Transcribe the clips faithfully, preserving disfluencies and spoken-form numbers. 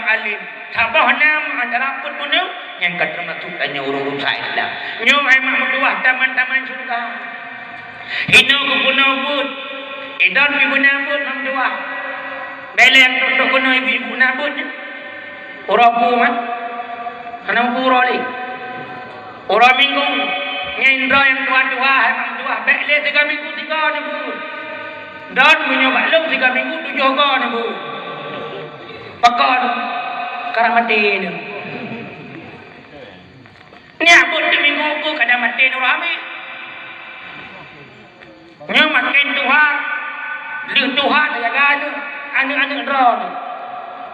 Alim. Saboh nam antara peuet bunoe nyang ka teumasuk tanyoe ureuëng-ureuëng sa Islam. Nyoe hai mak meutuwah taman-taman syeuruga. Hinoe keu bunoe buet. Idon pi beuna buet mak meutuwah. Beleng tok-tok keunoe ibu-ibu na buet. Uroe pu mah. Hana pu uroe lé. Uroe Minggu. Nyan droe nyang tuha-tuha hai mak meutuwah. Bék lé tiga minggu tiga ni bu. Dan meunyoe bak lôn tiga minggu tujoh ga ni bu. Pakon karang maté nyoe. Nyak buet di minggu uku kada maté nurhami. Nyoe makin tuha, leuh tuha jaga aneuk, aneuk-aneuk droe tu.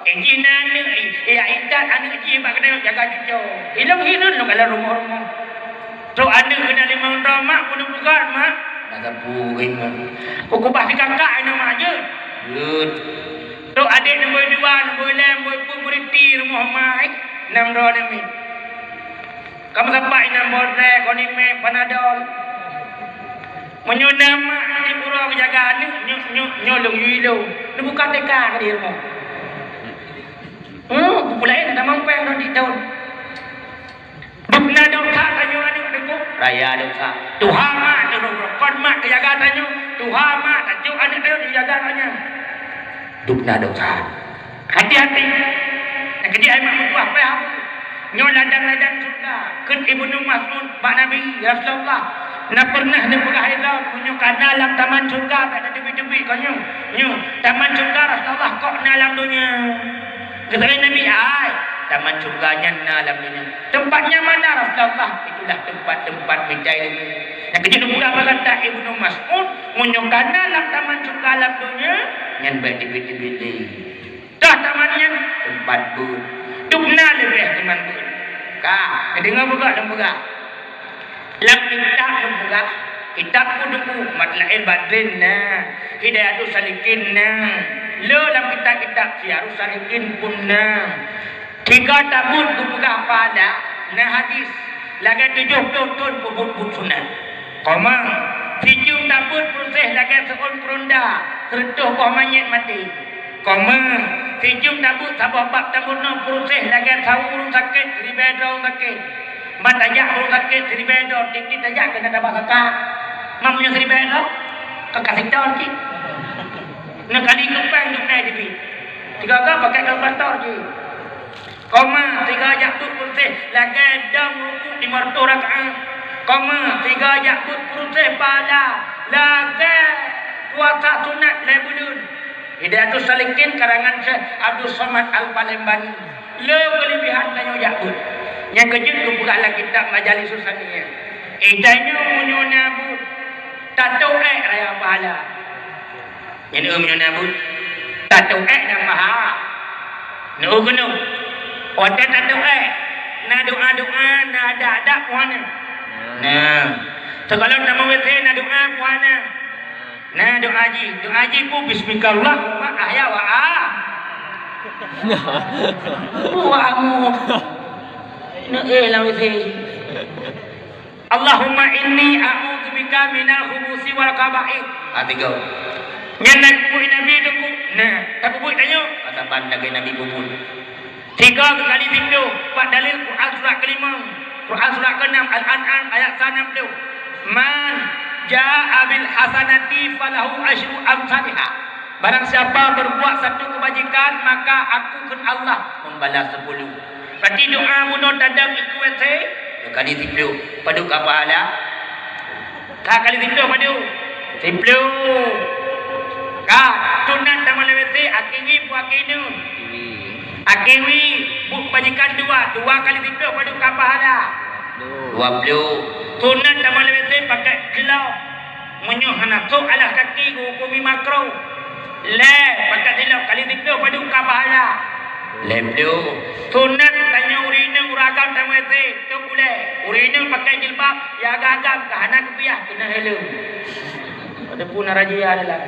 Eh, jih na aneuk, eh, ya intat aneuk jih bak keuneuk jaga cuco. Ilong hireuen lôn dalam rumoh-rumoh. Trok aneuk keunan limong droe mak, peunuh bukan mak. Dah sapu ring mak. Kukubah si kakak aneuk mak jeuet. Jeuet. Trok adek nombor dua, nombor lhèe, nombor peuet, murit ti rumoh mak, eh. Nam droe namiet. Kamu sapat inong bodré, konimé, panadol. Meunyoe na mak di pura geujaga aneuk, nyoe, nyoe, nyoe lôn yue lôn. Neubuka T K ka di rumoh. Hmm, buku laén na tamong péng di tahun. Dubna dosa tanyoe aneuk deungoe. Raya dosa. Tuha mak tanyoe, kon mak geujaga tanyoe. Tuha mak tanyoe aneuk tanyoe geujaga tanyoe. Dubna dosa. Hati-hati. Nyang keujeuet hai mak meutuah payah. Nyoe ladang-ladang syeuruga. Kheun Ibnu Mas'ud bak Nabi, "Ya Rasulullah, na peureunah neupeugah lé droe, meunyoe ka na lam taman syeuruga, bék tateubiet-teubiet keu nyoe. Nyoe, taman syeuruga Rasulullah kok na lam donya?" Geutanyong Nabi, "Ai, taman syeuruga nyan na lam donya." "Teumpat nyan mana Rasulullah?" "Itulah teumpat-teumpat mita ilmu." Nyang keujeuet neupeugah bak gata Ibnu Mas'ud, meunyoe ka na lam taman syeuruga lam donya, nyan bék teubiet-teubiet lé. Dah taman nyan teumpat beuet. Dubna leubeh teumpat beuet. Ka, neudeungoe peugah lôn peugah. Lam kitab lôn peugah, kitab peue teungku, Matla'il Badrin na, Hidayatus Salikin na. Le lam kitab-kitab Siyarus Salikin pun na. Tiga tabeuet geupeugah pahala, na hadis, lagèe tujoh ploh thon peubuet buet sunat. Koma, sijeuem tabeuet peureuseh lagèe seuôn peuronda, seureutôh boh manyét maté. Koma, sijeuem tabeuet saboh bab tameurunoe peureuseh lagèe sawu ureueng sakét, siribèe droe ureueng sakét. Ban tajak ureueng sakét siribèe droe, tiep-tiep tajak keuneuk tabah zakat. Mam nyoe siribèe droe, ka kasitoe cit. Neukali keupeng dum nai dibi. Tiga-tiga pakai kalkulator cit. Koma, tiga jak beuet peureuseh lagèe dong rukuk limong reutôh rakaat. Koma, tiga jak beuet peureuseh pahala lagèe puasa sunat lhèe buleuen. Hidayatus Salikin karangan Syekh Abdul Somad Al-Palembang. Le keulebihan tanyoe jak beuet. Nyang keujeuet geupeugah lam kitab Majalisus Saniyah. Eh, tanyoe meunyoe na beuet, tateu'ék raya pahala. Nyan eu meunyoe na beuet, tateu'ék nyang maha. Neu keunoe. Watèe tateu'ék, na doa-doa, na adab-adab puhana. Nah, sigohlom tamong W C na doa puhana. Nah, doa jih, doa jih pun bismikallahumma ahya wa a. Wa amu. Neu eh lam W C. Allahumma inni a'udzubika minal khubusi wal khaba'ith. Ha, tiga. Nyan na peubuet Nabi teungku. Nah, tapeubuet tanyoe. Ataban lagèe Nabi peubuet. Tiga kali tiga, pat dalil Quran surat kelima, Quran surat keenam, Al-An'am ayat sa enam puluh. Man jaa bil hasanati falahu asyru amsaliha. Barang siapa berbuat satu kebajikan, maka aku kheun Allah membalas sepuluh. Berarti doa bunoe tadong ikeu W C, dua kali siploh. Padub ka pahala? Ka kali siploh padub? Siploh. Ka, sunat tamong lam W C, akhé wie peue akhé neun? Akhé wie, buet kebajikan dua, dua kali siploh padub ka pahala? Dua ploh. Sunat tamong lam W C pakai glove. Meunyoe hana sôk alas kaki geuhukumi makruh. Lhèe, pakat silop kali siploh padub ka pahala? Lhèe ploh. Sunat tanyoe ureueng inong ureueng agam tamong W C, tôp ulèe. Ureueng inong pakai jilbab, nyang agam-agam ka hana geupiah keuneuk helm. Padub pun na razia dalam.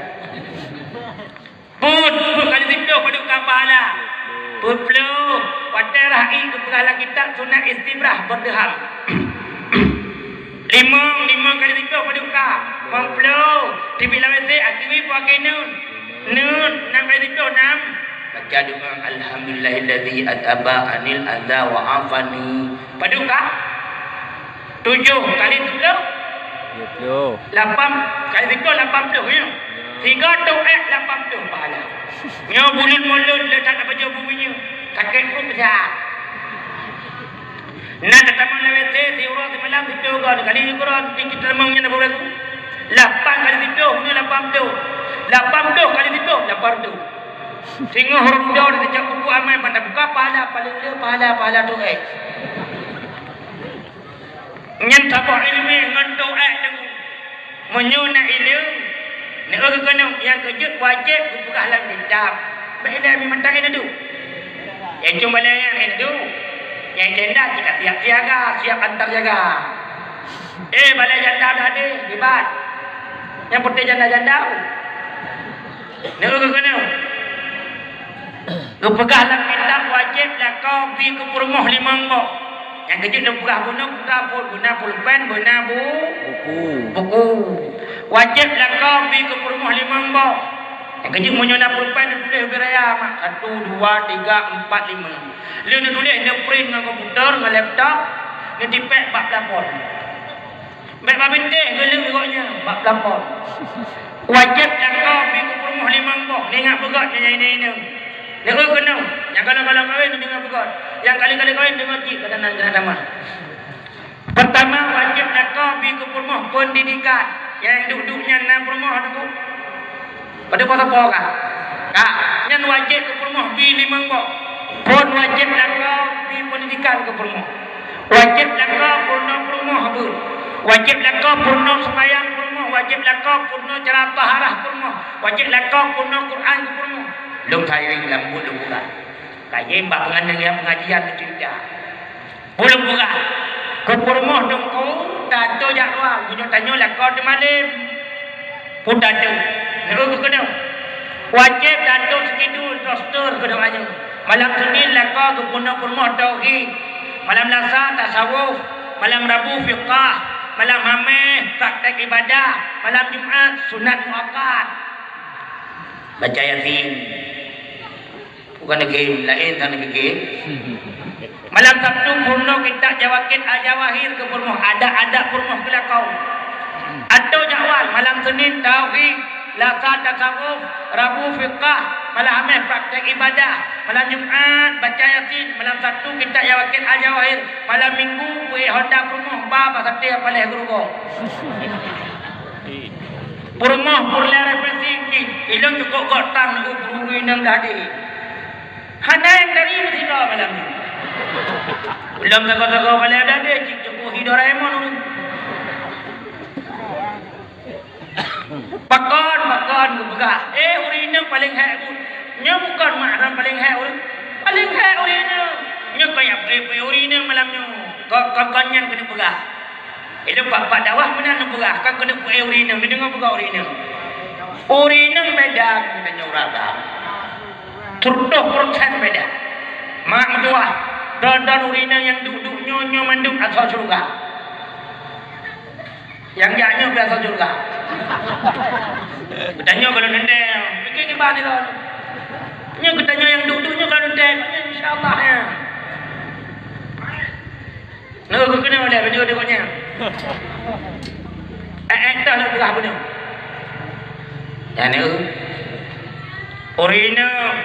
Peuet, peuet kali siploh padub ka pahala? Peuet ploh. Watèe rah ié geupeugah lam kitab sunat istibrah berdirham. Limong, limong kali siploh padub ka? Limong ploh. Teubiet lam W C, akhé wie peue akhé neun? Neun, nam kali siploh, nam. Baca doa, "Alhamdulillahilladzi adzhaba 'anni adza wa 'afani." Padum ka? Tujoh kali tujoh? Tujoh ploh. Lapan kali tujoh, lapan ploh, ya? Ya. Sigoe toh ék lapan ploh pahala. Nyoe buleuen mulod le that baju bumi nyoe. Sakét pruet peucah. Na tatamong lam W C siuroe simalam siplôh goe, kali uroe di Citalemong nyan na berapa? Lapan kali siplôh, nyoe lapan ploh. Lapan ploh kali siplôh, lapan reutôh. Singoh rôh droe teucok buku amal, ban tabuka pahala paléng le, pahala-pahala toh ék. Nyan saboh iéleumé ngon toh ék deungon. Meunyoe na iéleumé, neueu keukeunong, nyang keujeuet wajéb geupeugah lam kitab. Bèk ilèe mantong iéleumé duek. Nyang cuma lé nyang iéleumé duek. Nyang tenda cit ka siap siaga, siap antar jaga. Eh, balèe janda dah deh, hebat. Nyang peuté janda-janda. Neueu keukeunong. Geupeugah lam kitab wajéb lakoe bi keu peurumoh limong boh. Nyang keujeuet neupeugah bunoe, buta phôn, beuna pulpen, beuna bu-, Buku. buku. Wajéb lakoe bi keu peurumoh limong boh. Nyang keujeuet meunyoe na pulpen, neutuléh ubé raya mak, satu, dua, tiga, empat, lima. Lheueh neutuléh, neuprint ngon komputer, ngon laptop, neutipék bak plafon. Bèk babintéh geuleuek gobnyan bak plafon. Wajéb lakoe bi keu peurumoh limong boh, neuingat beugöt nyang inong-inong. Neueu keunoe, nyang galak-galak kawén neuingat beugöt. Nyang kali-kali kawén deungoe cit keunan keunan tamah. Peurtama, wajéb lakoe bi keu peurumoh peundidikan. Nyang duek-duek nyan na peurumoh teungku. Padum po sapo ka? Ka. Nyan wajéb keu peurumoh bi limong boh. Phôn wajéb lakoe bi peundidikan keu peurumoh. Wajéb lakoe peurunoe peurumoh beuet. Wajéb lakoe peurunoe seumayang peurumoh. Wajéb lakoe peurunoe cara taharah peurumoh. Wajéb lakoe peurunoe Quran keu peurumoh. Lôn sayang lambôt lôn buka. Ka jém bak peungajian, pengajian lôn cerita. Ulôn peugah, keu peurumoh teungku, tantu jak luwa, meunyoe tanyoe lakoe teumalém. Peue tantu? Neueu keunoe. Wajéb tantu sikidul, daster keunoe nyoe. Malam Senin lakoe geupeurunoe peurumoh tauhid. Malam Lasa tasawuf. Malam Rabu fiqah. Malam Hameh praktek ibadah. Malam Jumat sunat muakkad. Baca Yasin. Bukan game laén, tan game. Malam Sabtu peurunoe kitab Jawakit Al-Jawahir keu peurumoh, adab-adab peurumoh keu lakoe. Atau jadwal, malam Senin tauhid, Lasa tasawuf, Rabu fiqah, malam Hameh praktek ibadah, malam Jumat baca Yasin, malam Sabtu kitab Jawakit Al-Jawahir, malam Minggu peuék honda peurumoh ba bak saté paléh geurugoe. Peurumoh peureulèe refleksi, ilôn cukôp göt tang nunggu guru inong dah deh. Hana nyang tari meusidroe malam nyoe. Ulôn sagoe-sagoe balèe dah deh, cit cukôp hi Doraemon ureueng. Pakon, pakon geupeugah, "Eh, ureueng inong paleng hék buet." Nyoe bukon mak lôn paleng hék ureueng. Paleng hék ureueng inong. Nyoe keuneuk peuék-peuék ureueng inong malam nyoe. Kon, kon, kon nyan keuneuk peugah. Ilôn bak, bak dakwah meunan lôn peugah, ka keuneuk peuék ureueng inong, neudeungoe peugah ureueng inong. Ureueng inong beda ngon tanyoe ureueng agam. Sireutoh peureusén beda. Mak meutuwah, droe-droe ureueng inong nyang duek-duek nyoe, nyoe mandum asoe syeuruga. Nyang jak nyoe pih asoe syeuruga. Geutanyoe gohlom teuntèe, pike kiban nyoe. Nyoe geutanyoe nyang duek-duek nyoe gohlom teuntèe, insya Allah, ya. Nyoe geukeuneuk lé baju deungon nyan. Eh, eh, dah lôn peugah bunoe. Nyan nyoe. Ureueng inong,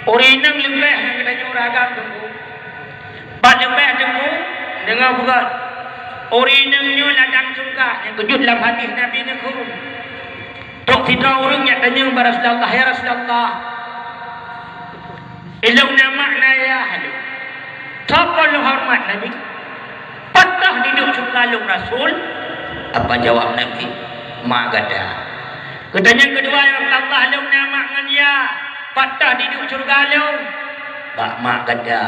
ureueng inong leubeh ngon geutanyoe ureueng agam teungku. Pat leubeh teungku, deungoe beugöt. Ureueng inong nyoe ladang syeuruga, nyang keujeuet lam hadis Nabi neukheueh. Trok sidroe ureueng jak tanyong bak Rasulullah, "Ya Rasulullah, ilôn na mak na yah lôn. Soe kon lôn horeumat, Nabi? Pat toh diduek syeuruga lôn, Rasul?" Apa jaweueb Nabi? "Mak gata." Geutanyong keudua, "Ya Rasulullah, lôn na mak ngon yah. Pat toh diduek syeuruga lôn?" "Bak mak gata."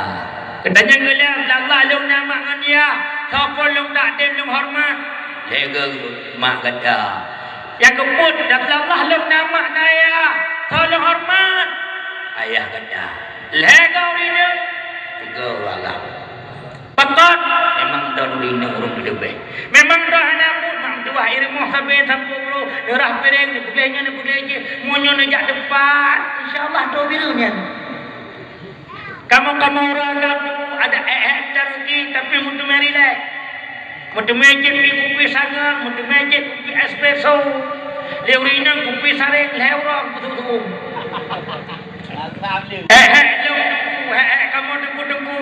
Geutanyong keulhèe, "Ya Rasulullah, lôn na mak ngon yah. Soe kon lôn takdem, lôn horeumat?" "Lhèe goe, mak gata." Nyang keupeuet, "Ya Rasulullah, lôn na mak na yah. Soe lôn horeumat?" "Ayah gata." "Lhèe goe ureueng inong?" "Tiga ureueng agam." "Pakon?" "Memang droe ureueng inong ureueng leubeh." "Memang droe hana buet, mak meutuwah, i rumoh sabe sampoe uroe, Neurah piréng, neupeugléh nyan, neupeugléh jih. Meunyoe neujak teumpat, insya Allah toh biru nyan. Kamoe-kamoe ureueng agam tu ada ék-ék tareuki, tapi meuteumé rilek. Meuteumé jép pih kupi sangeul, meuteumé jép kupi espresso. Lé ureueng inong kupi saréng lhèe uroe putôh tu'uem. Ék-ék lôn teungku, ék-ék kamoe teungku-teungku.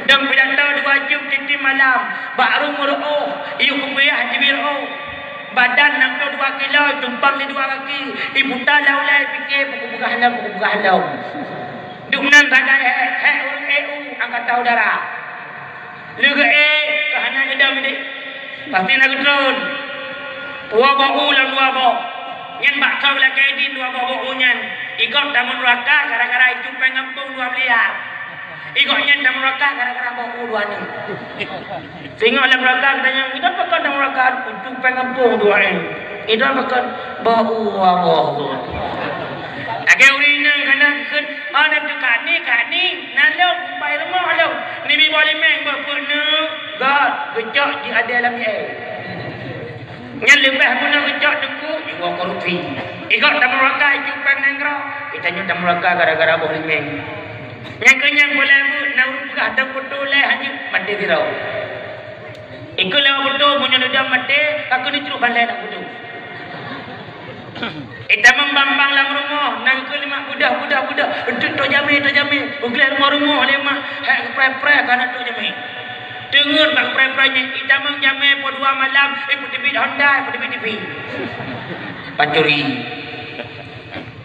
Dong pidato dua jeuem tiep-tiep malam. Bak rumoh reuôh, yue kupiah jibi reuôh. Badan nam ploh dua kilo, tumpang lé dua kaki. Iputa lam ulèe, pike, peue kupeugah lom, peue kupeugah lom. Duek nan sagai hék, hék ureueng E U, angkatan udara. Leugeue ék ka hana geudong idéh. Pasti na geutreun. Dua boh u lam dua boh. Nyan bak soe lakèe dhin dua boh boh u nyan. Igob tamong neuraka gara-gara icu péng gampông dua miliar. Igob nyan tamong neuraka gara-gara boh u dua nyan. Singoh lam neuraka geutanyong, "Idang pakon tamong neuraka icu péng gampông dua nyan? Idang pakon boh u dua boh?" Lagèe ureueng inong kana geukheun, "Oh, na teuka ni, ka ni, na lôn, bai rumoh lôn, nibi boh limeng boh peuet neuk, got, geucok jiadèe lam ié." Nyan leubeh guna geucok teungku, jiwoe korupsi. Igob tamong neuraka icu péng nanggroe, geutanyoe tamong neuraka gara-gara boh limeng. Nyang keu nyan peureulèe beuet, na ureueng peugah dong beutôi lé hanyut maté sidroe. Ikeu lewat beutôi, meunyoe neudong maté, ka keuneuk cruh ban lhèe dong beutôi. Itamong bang-bang lam rumoh, na geukheun lé mak, "Beudôh, beudôh, beudôh, eunteuk trok jamé, trok jamé." Beugleh rumoh-rumoh lé mak, hék geupreh-preh ka na trok jamé. Teungeut bak geupreh-preh nyan, itamong jamé poh dua malam, ipeuteubiet honda, ipeuteubiet tivi. Pancuri.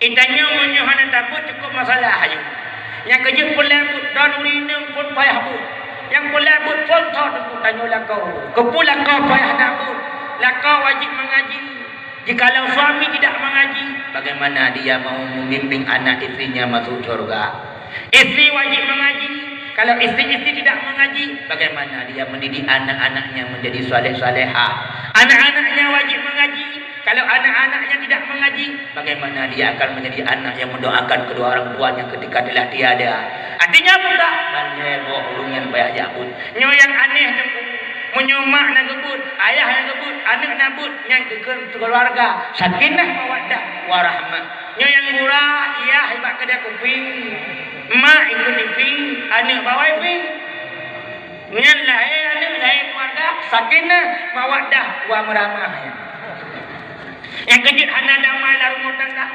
Itanyoe meunyoe hana tabeuet cukôp masalah ayue. Nyang keujeuet peureulèe beuet, droeneuh ureueng inong phôn payah beuet. Nyang peureulèe beuet phôn tho teungku tanyoe lakoe. Keupeue lakoe payah na beuet? Lakoe wajéb meungaji. Jikalau suami tidak mengaji, bagaimana dia mau membimbing anak istrinya masuk surga? Istri wajib mengaji. Kalau istri-istri tidak mengaji, bagaimana dia mendidik anak-anaknya menjadi saleh-salehah? Anak-anaknya wajib mengaji. Kalau anak-anaknya tidak mengaji, bagaimana dia akan menjadi anak yang mendoakan kedua orang tuanya ketika telah tiada? Artinya apa tak? Banyak boh ureueng nyang payah jak beuet. Nyoe nyang aneh teungku. Meunyoe mak na geubeuet, ayah na geubeuet, aneuk na beuet, nyan keu keuluwarga sakinah mawaddah warahmah. Nyoe nyang gura, yah bak keudè kupi, mak ikôt tivi, aneuk bak wifi. Nyan lahé aneuk, lahé keuluwarga, sakinah mawaddah warahmah nyan. Nyang keujeuet hana damai lam rumoh tangga.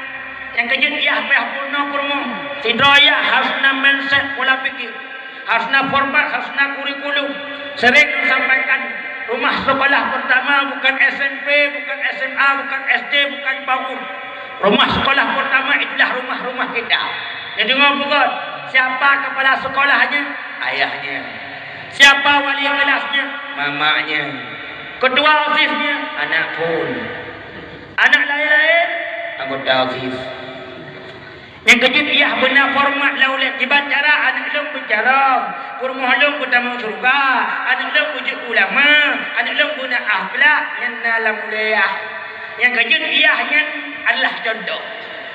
Nyang keujeuet yah payah peurunoe peurumoh. Sidroe yah harus na mindset, pola pikir. Harus na format, harus na kurikulum. Sering lôn sampaikan, rumah sekolah pertama bukan S M P, bukan S M A, bukan S D, bukan PAUD. Rumah sekolah pertama itulah rumah-rumah kita. Neudeungoe beugöt, siapa kepala sekolahnya? Ayahnya. Siapa wali kelasnya? Mamanya. Ketua OSISnya? Anak phôn. Aneuk laén-laén anggota OSIS. Nyang keujeuet yah beuna format lam ulèe, kiban cara aneuk lôn beucarông, peurumoh lôn beutamong syeuruga, aneuk lôn beujeuet ulama, aneuk lôn beuna akhlak, nyan na lam ulèe yah. Nyang keujeuet yah nyan adalah contoh.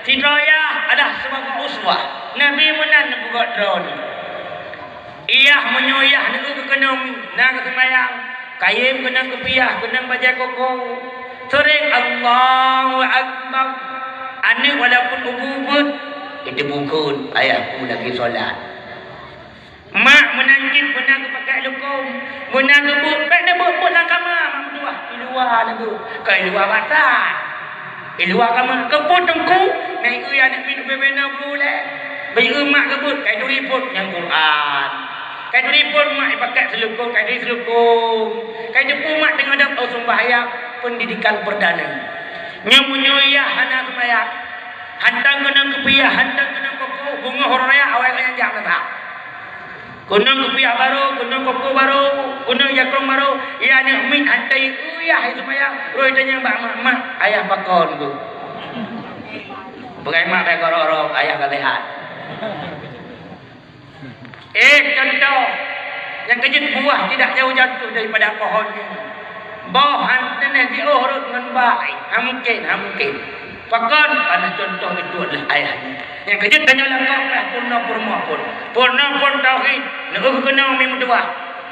Sidroe yah adalah sibagoe uswah. Nabi meunan neupeugöt droeneuh. Yah meunyoe yah neueu keukeunong na geuseumayang, kayém keunong keupiah, keunong bajèe koko. Seuring Allahu Akbar. Aneuk walaupun ubeut-ubeut, geuteupeue kheun ayah ku lagi solat. Mak meunan cit beuna geupakèk lukôm, beuna geubeuet, bèk neubeuet-beuet lam kama, mak meutuah, i luwa neubeuet, ka i luwa bata. I luwa kama, keupeue teungku, na ieu aneuk miet ubé-bé na bu lé. Bèk ieu mak geubeuet, ka ituri phôn nyang Quran. Ka ituri phôn mak ipakèk seulukôm, ka ituri seulukôm. Ka iteupeue mak teungoh dap oh sumbayang, pendidikan perdana. Nyoe meunyoe yah hana sumbayang, hantom keunong keupiah, hantom keunong koko, beungoh uroe raya awai nyang jak meusa. Keunong keupiah barô, keunong koko barô, keunong jakong barô, ya aneuk miet hantom ieu yah sumbayang, roh itanyong bak mak, "Mak, ayah pakon ku?" Peugah mak bèk goro-goro, ayah ka sehat. Eh, contoh, nyang keujeuet buah tidak jauh jatuh daripada pohonnya. Boh han teuneh jiôh rhot ngon bak, eh, ha mungken, ha mungken. Pakon? Karena contoh itu adalah ayahnya. Nyang keujeuet tanyoe lakoe payah peurunoe peurumoh phôn. Peurunoe phôn tauhid, neueu keunoe meutuah.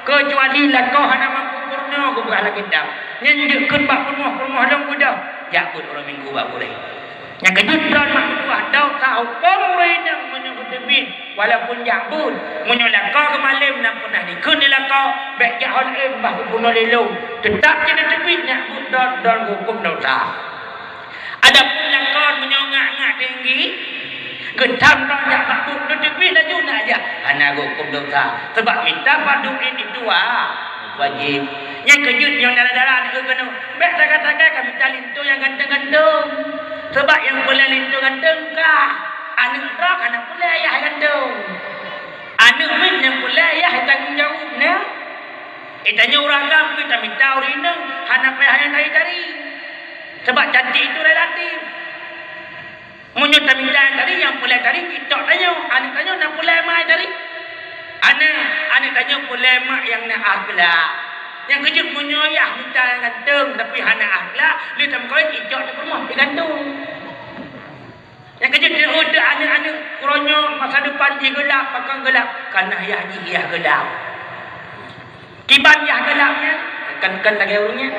Keucuali lakoe hana mampu peurunoe geupeugah lagèe nyan. Nyan jeuet kheun bak peurumoh, peurumoh lôn beudôh. Jak beuet uroe Minggu bak gurée. Nyang keujeuet droe mak meutuah, tau tahukôm ureuëng inong meunyoe geuteubiet, walaupun jak beuet. Meunyoe lakoe keumalem na peunah dikheun di lakoe, bék jak ho laén bah geupunoe lé lôn. Teutap jeuet neuteubiet, nyak beuet droe, droe geuhukôm desya. Adapun lakoe meunyoe ngak-ngak tinggi, geutam droe jak bak beuet, neuteubiet laju nak jak, hana geuhukôm desya. Sabab mita fardu ain itu wa-, wajéb. Nyang keujeuet nyoe dara-dara aneuk keunoe, bék sagai-sagai ka mita linto nyang ganteng-ganteng. Sabab nyang peureulée linto ganteng ka, aneuk droe hana peureulée yah ganteng. Aneuk miet nyang peureulée yah tanggong jaweueb na. Geutanyoe ureuëng agam pih tamita ureuëng inong hana payah nyang tari-tari. Sabab cantik itu relatif. Meunyoe tamita nyang tari, nyang peureulée tari cicok tanyoe, aneuk tanyoe na peureulée mak tari. Aneuk, aneuk tanyoe peureulée mak nyang na akhlak. Nyang keujeuet meunyoe yah mita nyang ganteng tapi hana akhlak, lé tameukawen cicok di peurumoh digantung. Nyang keujeuet teuh aneuk-aneuk uroe nyoe masa depan jih geulap, pakon geulap, kareuna yah jih yah geulap. Kiban yah geulap nyan, kan, kan lagée ureuëng nyan.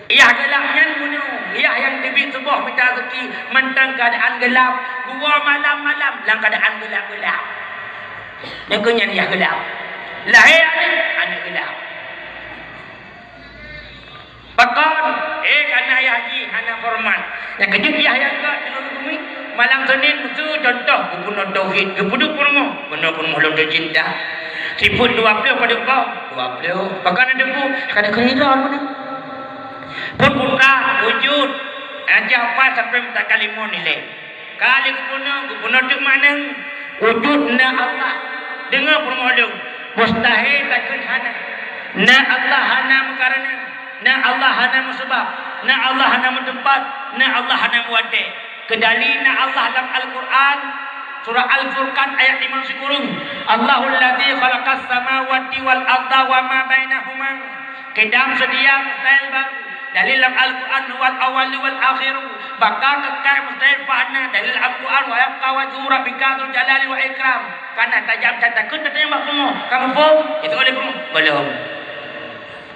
Yah geulap nyan meunyoe, yah nyang teubiet suboh mita rezeki mantong keuadaan geulap, dua malam-malam lam keuadaan geulap-geulap. Nyang keu nyan yah geulap. Lahé aneuk, aneuk geulap. Pakon, eh, kana yah jih hana horeumat. Nyang keujeuet yah nyang ka deungon bumi, malam Senin meuseu contoh, geupunoe tauhid, geupeuduek peurumoh, peunoh peurumoh lôn teucinta. Sifeuet dua ploh padub boh, dua ploh. Pakon na debu, kada keurira mana. Pun buta, wujud, aja apa sampai meutakalimun ilée. Ka lheueh geupunoe, geupunoe teuk makna, wujud na Allah. Deungoe peurumoh lôn, mustahil takheun hana. Na Allah hana meukareuna, na Allah hana meusabab, na Allah hana meuteumpat, na Allah hana meuwatée. Keudali na Allah lam Al-Qur'an, surah Al-Furqan ayat lima sikureueng, "Allahul ladzi khalaqas samawati wal arda wa ma bainahuma." Qidam seudia mustahil baru. Dalil lam Al-Qur'an huwal awwalu wal akhiru. Baka keukai mustahil fana. Dalil Al-Qur'an wa yabqa wajhu rabbika dzul jalali wal ikram. Kana tajam that takheun tatanyong bak peurumoh. Ka muphom? Itu oleh peurumoh. Belum.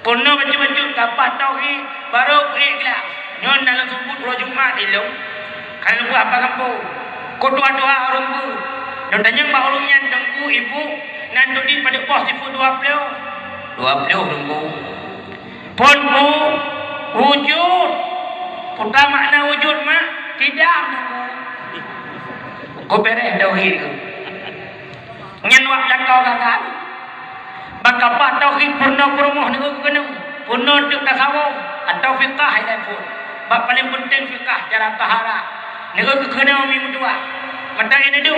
Peurunoe bacut-bacut, ka paih tauhid, baru peuék geulap. Nyoe na lôn seubut uroe Jumat ilong. Ka lôn peugah bak gampông. Keu tuha-tuha ureuëng bu. Lôn tanyong bak ureuëng nyan, teungku, ibu, nan teudit padub boh sifeuet dua ploh? Dua ploh, teungku. Phon bu, wujud. Peue makna wujud, mak? Tidak, teungku. Keu beureh tauhid keu. Nyan wak lakoe gagal. Bak kapah tauhid peurunoe peurumoh neu keuneuk, peurunoe teuk tasawuf atau fiqah ilai phon. Bak paléng peunteng fiqah cara taharah. Neu keuneuk mi meutuah. Mata ini tu.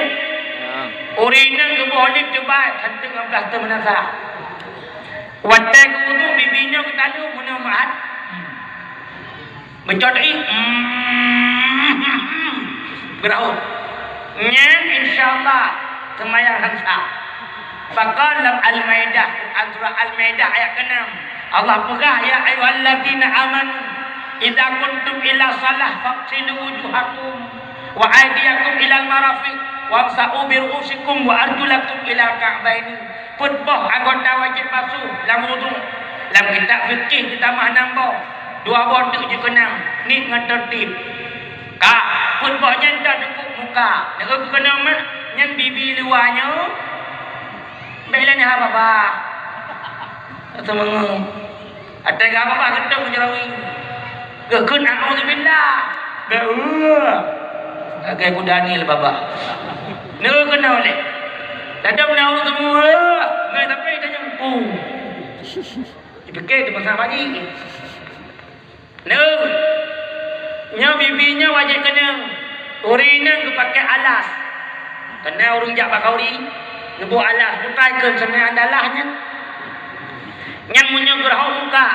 Ureuëng inong geuboh lip cubai, santeuk ngon plastik meunasah. Watée geuwudu bibi nyoe geutalu meunoe meuhat. Meucot ié, geurahot. Nyan insya Allah seumayang han sah. Pakon lam Al-Maidah, Quran surah Al-Maidah ayat keenam, Allah peugah, "Ya ayyuhalladzina amanu, idza qumtum ila shalah faghsilu wujuhakum wa aydiyakum ilal marafiq wamsahu bi ru'usikum wa arjulakum ilal ka'baini." Peuet boh anggota wajéb basuh lam wudhu. Lam kitab fikih geutamah nam boh, dua boh teuk jikheunam, niet ngon teurtib. Ka, peuet boh nyan ka cukup muka. Neu keuneuk mak, nyan bibi luwa nyoe. Bék lé neuhah babah. Seumeungeue. Watée geuhah babah geutôb meujarawi. Geukheun a'udzubillah. Beuh. Lagée bu Daniel babah. Neu keunoe lé. Dadong na ureuëng semua. Ngai tapi tanyong pu. Dipikir tu pasal baji. Neu. Nyoe bibi nyoe wajéb keuneuk. Ureuëng inong geupakai alas. Keuneuk ureuëng jak bak khauri, neuboh alas, bukai keu seunang dalah nyan. Nyan meunyoe geurahot muka,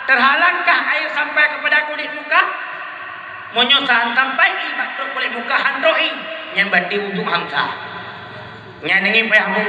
terhalangkah air sampai kepada kulit muka? Meunyoe sa-, sampai ié bak trok kulit muka, han trok ié, nyan berarti wudhu han sah. Nyan ngieng payah bu.